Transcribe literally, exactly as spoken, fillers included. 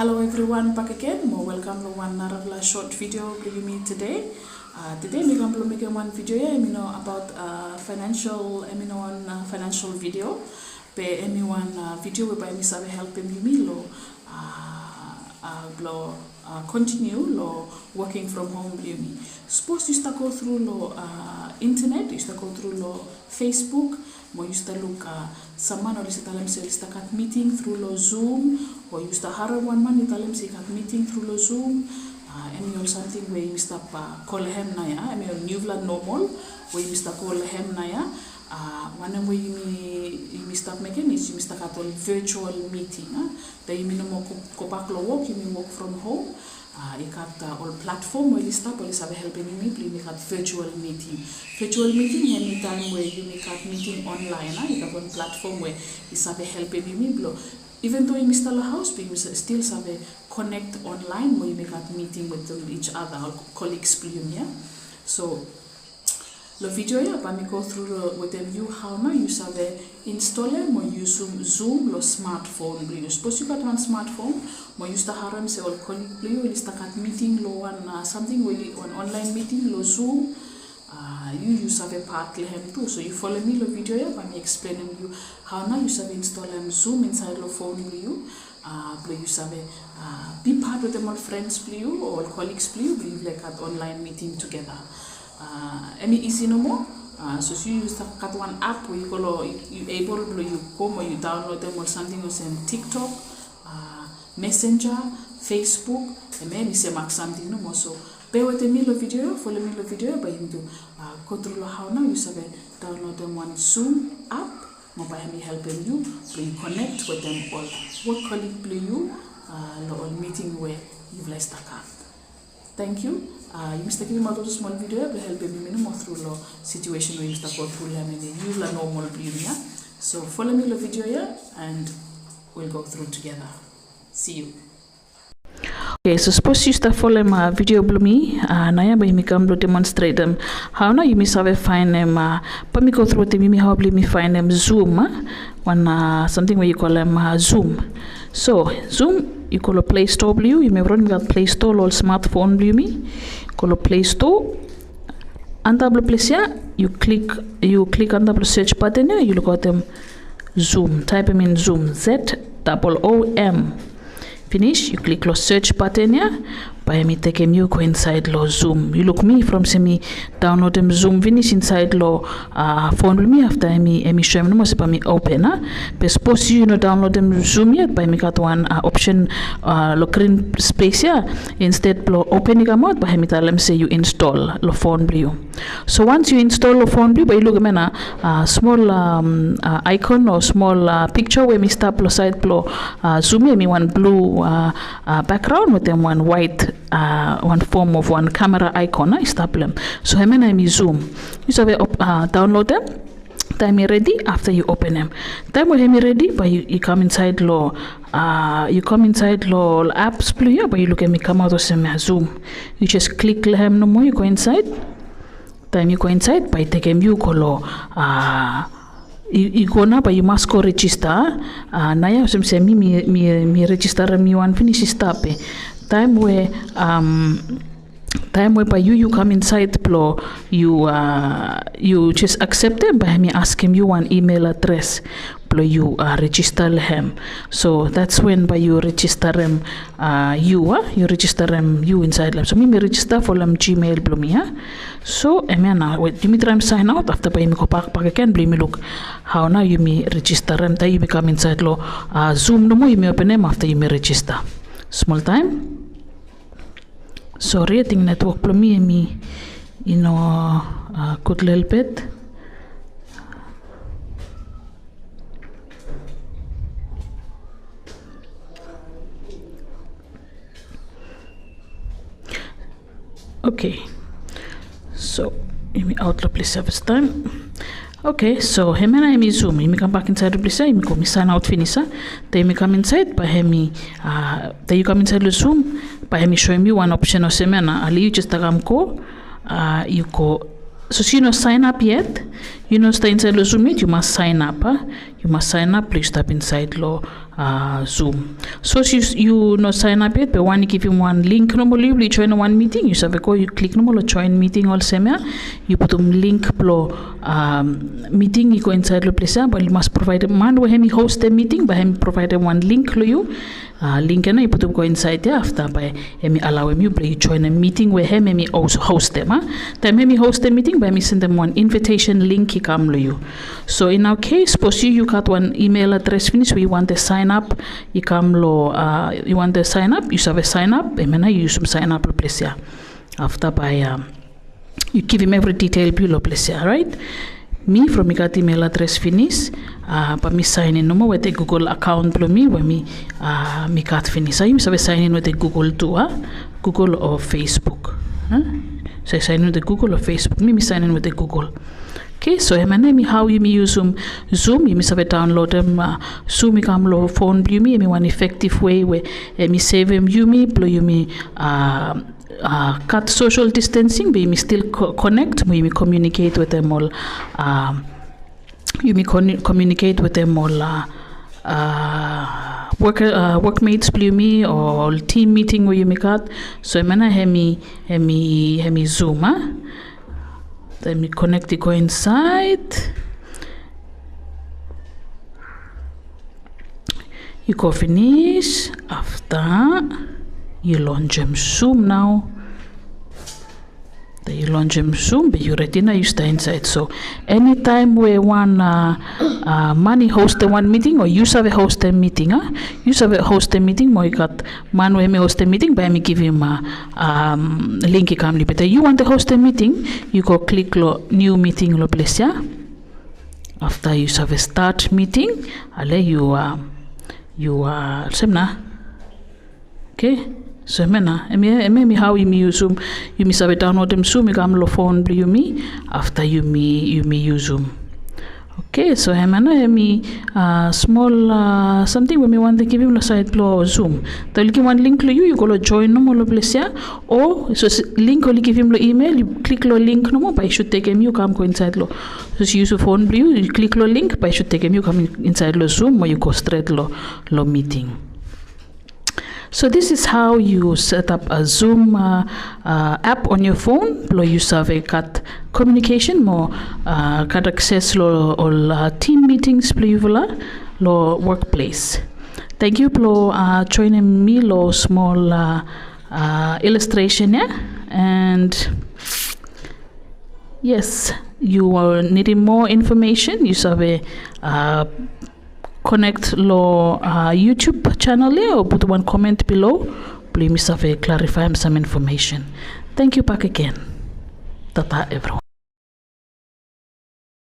Halo evriwan, bakegen mo welkam long wan narafala sot vidio blong yumi tede. Tede mi kam blong mekem wan vidio ya, hemi no abaot financial, hemi no wan financial vidio, be hemi wan vidio we bae mi save helpem yumi long blong kontiniu long working from home blong yumi. Sapos yu stap go tru long internet, yu stap go tru long Facebook, mo yu stap luk sam man oli stap talem se oli stap gat miting tru long Zoom, o yu stap harem wan man i talem se i gat miting tru long Zoom. Hemi ol samting we yumi stap go long hem naoia, hemi ol niufala normal we yumi stap go long hem naoia. Wanem we yumi stap mekem is yumi stap gat ol virtual miting. Taem yumi no moa gobak long wok, yumi wok from home. I gat ol platfom we oli stap, oli save helpem yumi blong yumi gat virtual miting. Virtual miting hemi taem we yumi gat miting online. I gat wan platfom we i save helpem yumi blong, even though yumi stap long haos, be yumi stil save connect online mo yumi gat miting wetem each other, ol colleagues blong yumi ya. So long vidio ya bae mi go tru wetem yu hao nao yu save install mo yusum Zoom long smartphone blong yu. Sapos yu gat wan smartphone mo yu stap harem se ol colleague blong yu oli stap gat miting long wan samting we oli, wan online miting long Zoom, yu yu save pat long hem tu. So yu folem mi long vidio ya bae mi eksplenem yu hao nao yu save install Zoom insaed long phone blong yu. Blong yu save be pat wetem ol friends blong yu o ol colleagues blong yu blong yufala i gat online miting tugeta. Hemi isi nomo. Sapos yu yu stap gat wan app we yu go long, yu able blong yu go mo yu daonlodem ol samting olsem TikTok, Messenger, Facebook, hemia hemi semak samting nomo. So be wetem mi long vidio ya, folem mi long vidio ya bae yumi tu go tru long hao nao yu save daonlodem wan Zoom app. Mo bae hemi helpem yu blong yu connect wetem ol work colleague blong yu long ol miting we yufala i stap gat. Tangkiu. Yumi stap givimaot ol smol vidio ya blong helpem yumi nomo tru long situation we yumi stap go tru long hem, hemi niufala normal blong yumi ya. So folem mi long vidio ya and we'll go through together. See you. Okay, so sapos yu stap folem vidio blong mi naoia, bae mi kam blong demonstretem hao nao yumi save faenem, bae mi go tru wetem yumi hao blong yumi faenem Zoom, wan samting we yu kolem Zoom. So Zoom, yu go long Play Store blong yu. Yumi evriwan yumi gat Play Store long ol smartphone blong yumi. Go long Play Store. Antap long ples ya yu klik, yu klik antap long search button ya, yu lukaotem Zoom. Taepem in Zoom, Z double O M. Finis yu klik long search button ya, bae hemi tekem yu go insaed long Zoom. Yu luk mi from se mi daonlodem Zoom finis insaed long phone blong mi, afta hemi soem nomo se bae mi open. Be sapos yu no daonlodem Zoom yet, bae hemi gat wan option long grin spes ya. Insted blong open i kamaot, bae hemi talem se yu install long phone blong yu. So once yu install long phone blong yu, bae yu luk hemia na smol icon o smol picture we hemi stap long saed blong Zoom ya, hemi wan blue background wetem wan white, wan form of wan camera icon i stap long hem. So hemia na hemi Zoom. Yu save daonlodem. Taem i redi, afta yu openem. Taem we hemi redi, bae yu kam insaed long, yu kam insaed long ol apps blong yu ya, bae yu lukim hemi kamaot olsem Zoom. Yu jes klik long hem nomo, yu go insaed. Taem yu go insaed, bae i tekem yu go long, i go nao, bae yu mas go rejista. Naoia olsem se mi, mi rejistarem mi wan finis i stap. Be taem we, taem we bae yu yu kam insaed blong yu, yu jes akseptem, bae hemi askem yu wan email adres blong yu rejista long hem. So that's when bae yu rejistarem yu, yu rejistarem yu insaed long hem. So mi mi rejista folem Gmail blong mi ya. So hemia nao, wet, yumi traem saen aot, afta bae yumi gobak bakegen blong yumi luk hao nao yumi rejistarem. Taem yumi kam insaed long Zoom nomo, yumi openem afta yumi rejista. Smol taem. Sori, ating netwok blong mi hemi i no gud lelebet. Okay. So yumi aot long ples ya fastaem. Okay, so hemia na hemi Zoom. Yumi kambak insaed long ples ya, yumi go, mi saen aot finis ya. Taem yumi kam insaed, bae hemi, taem yu kam insaed long Zoom, bae hemi soem yu wan opsen olsem hemia na, ale yu jes stap kam go, yu go. Sapos yu no saenap yet, yu no stap insaed long Zoom yet, yu mas saenap. Yu mas saenap blong yu stap insaed long uh, Zoom. Sapos yu, yu no saenap yet, be wan i givim wan link nomo long yu blong yu join wan miting, yu save go, yu klik nomo long join miting olsem ya. Yu putum link blong, um, miting i go insaed long ples ya, be yu mas provaedem, man we hem i hostem miting, bae hem i provaedem wan link long yu. Uh, link ya nao yu putum go insaed ya, afta bae hem i alaoem yu blong yu joenem miting we hem, hem i hos-, hostem, a. Taem hem i hostem miting, bae hem i sendem wan invitation link i kam long yu. So in our case, sapos yu, yu gat wan email address finis we yu wantem saenap, i kam long, uh, yu wantem saenap, yu save saenap, hemia nao yu yusum saenap long ples ya. Afta bae, um, yu givim evri detail blong yu long ples ya, raet? Mi, from mi gat email address finis, uh, bae mi saen in nomo wetem Google account blong mi we mi, uh, mi gat finis. A, yumi save saen in wetem Google tu, a? Google o Facebook, a? So yu saen in wetem Google o Facebook. Mi, mi saen in wetem Google. Oke, so hemia nao hemi hao yumi yusum Zoom. Yumi save daonlodem, uh, Zoom i kam long fon blong yumi. Hemi wan effective way we hemi sevem yumi blong yumi, uh, uh, gat social distancing, be yumi stil ko-, connect, mo yumi communicate wetem ol, uh, yumi con-, communicate wetem ol, uh, uh, work, uh, workmates blong yumi o ol team miting we yumi gat. So hemia nao hemi, hemi, hemi Zoom, a? Taem mi connect i go insaed. Yu go finis, afta yu lonsem Zoom nao. Taem yu lonsem Zoom, be yu redi nao yu stap insaed. So enitaem we wan, uh, uh, man i hostem wan miting, o yu save hostem miting, a? Yu save hostem miting, mo i gat man we hem i hostem miting, bae hem i givim, uh, um, link i kam long yu. Be taem yu wantem hostem miting, yu go klik long new meeting long ples ya. Afta yu save start meeting, ale yu, um, yu, uh, olsem nao. Oke, so hemia nao, hemia, hemia hemi hao yumi yusum, yumi save daonlodem Zoom i kam long fon blong yumi, afta yumi, yumi yusum. Oke, so hemia nao hemi, uh, smol, uh, samting we mi wantem givim long saed blong Zoom. Taem oli givim wan link long yu, yu go long join nomo long ples ya. O sapos link oli givim long email, yu klik long link nomo, bae i should tekem yu kam go insaed long. Sapos yu yusum fon blong yu, yu klik long link, bae i should tekem yu kam in-, insaed long Zoom, mo yu go stret long, long miting. So this is how you set up a Zoom, uh, uh, app on your phone blong yu save gat communication mo, uh, gat access long ol, uh, team meetings blong yufala long workplace. Tangkiu blong, uh, joenem mi long smol, uh, uh, illustration ya. And yes, yu, uh, nidim moa information, yu save, uh, connect long, uh, YouTube channel ya o putum wan comment below blong yumi save clarifaem sam information. Tangkiu bakegen. Tata evriwan.